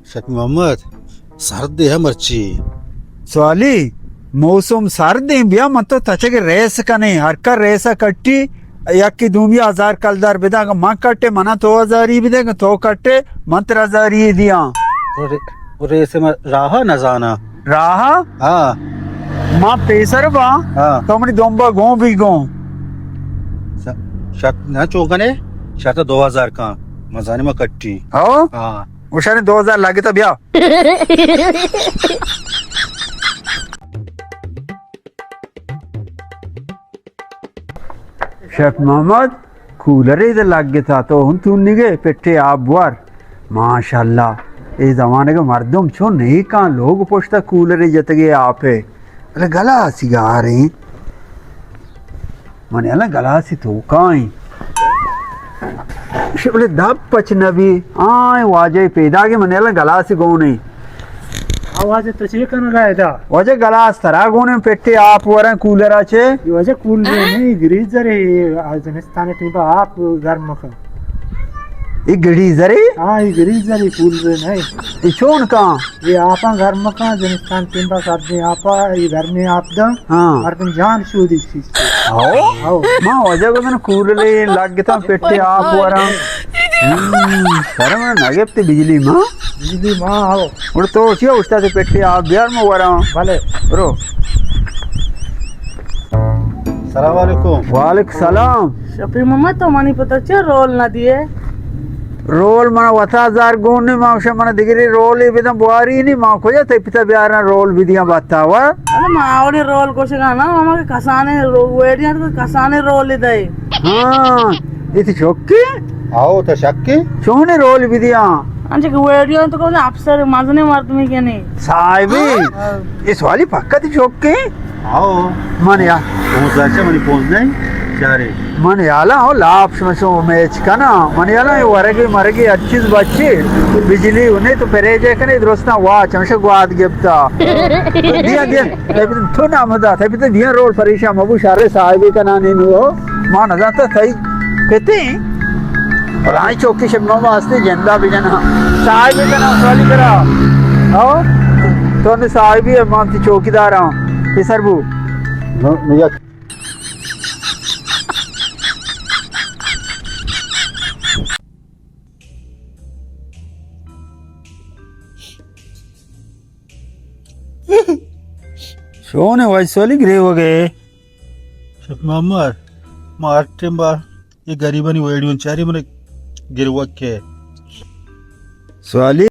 شفیع محمد، سردے ءَ مرچی۔ سوالی، موسم سردیں، بیا من تو تچگ ریس کنیں، ہر کا ریس ءَ کٹی، یکی دومی ہزار کلدار بداں، اگاں من کٹے منا تو ہزاری بدے، اگاں تو کٹے من ترا ہزاری دیاں۔ او رے-، او ریس ما راہ نہ زاناں۔ راہ؟ ہاں۔ ما پیسر باں، ہاں۔ تو منی دمبا گوں بی گوں۔ س-، شرط نہ چون کنے، شرط دو ہزار کن، مزانی ما کٹی۔ ہاں؟ ہاں۔ گوشانی دو ہزار لگتا، بیا۔ شیخ محمد، کولرے دے لگتا، تو ہن تو نگے پٹے آپ بوار۔ ماشاءاللہ، اے زمانگ مردم چون نیکاں، لوگ پشتا کولرے جتگے آپے۔ بلے گلاسی گاریں۔ من یلا گلاسی توکائیں۔ شبلے دپ پچ نبی۔ آئیں واجہ پیداگے، من یلا گلاسی گونیں۔ آ واجہ تو چی کنگا ادا؟ واجہ گلاس ترا گونیں، پٹے آپ ورن کولرا چے۔ یہ واجہ کولر نہیں، گریزر ہے، یہ زمستان ٹیم پہ آپ گرم کن۔ یہ گریزر ہے؟ ہاں، یہ گریزر ہے، کولر نہیں۔ یہ چون کن؟ یہ آپاں گرم کن، زمستان ٹیم پہ سردیں آپا، یہ گرمیں آپ داں۔ ہاں۔ مردم جان شودی چیز۔ ہاؤ؟ ہاؤ۔ ما واجہ گوشن کولرے لگتا پٹے آپ وراں۔ ہم، سر من نگپت بجلی ما۔ بجلی ما، ہاؤ۔ اور تو چیا اشتا تے پٹے آپ بیار ما وراں۔ بلے۔ برو۔ سلام علیکم۔ وعلیکم سلام۔ شفیع محمد، تو منی پتا چے رول نہ دیے؟ رول من وتا زار گون نی، ما گوشاں من دگری رولی بدن بواری نی، ما کجا تئی پتا بیارن رول بدیاں بتا وا؟ ارے ما اولی رول گوشگا نا، ما کہ کسانے رو-، ویڈیو تو کسانے رول دے۔ ہاں، یہ تو چوکی؟ آؤ تو شکی؟ چونی رول بدیاں؟ انچہ کہ ویڈیو تو کو افسر مزنے مردمی کے نہیں۔ صاحبی، ہاں۔ یہ سوالی پکا تی چوکی؟ آؤ۔ من یا۔ پونز داشتہ منی پونز نہیں؟ چارے۔ من یالا ہو لاپ شما شما میچ کنا۔ من یالا یہ ورگی مرگی ہر چیز بچی۔ بجلی انہیں تو پریجے کنے درستاں واچ ہمشہ گواد گپتا۔ دیا دیا۔ تو نام دا، تئی پتا دیا رول پریشان مبو شارے صاحبی کنا نینو۔ ما نزانتا تئی پتی۔ اور آئی چوکی شب ما واسطے جندا بجنا۔ صاحبی کنا سوالی کرا۔ ہاں؟ تو نے صاحبی ہے، ما تی چوکیدار ہاں۔ پیسر بو۔ شون وای سوالی گریوگے؟ شیخ محمد، ما ہر ٹیم با یہ غریبانی ویڈیو چاری، من گریوگ کے۔ سوالی